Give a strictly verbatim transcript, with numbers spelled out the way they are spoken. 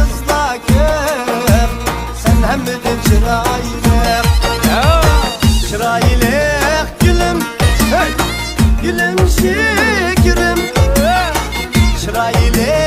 قىزلار كۆپ، سەن ھەممىدىن چىرايلىق. چىرايلىق گۈلۈم، ھەي! گۈلۈم، شېكىرىم، چىرايلىق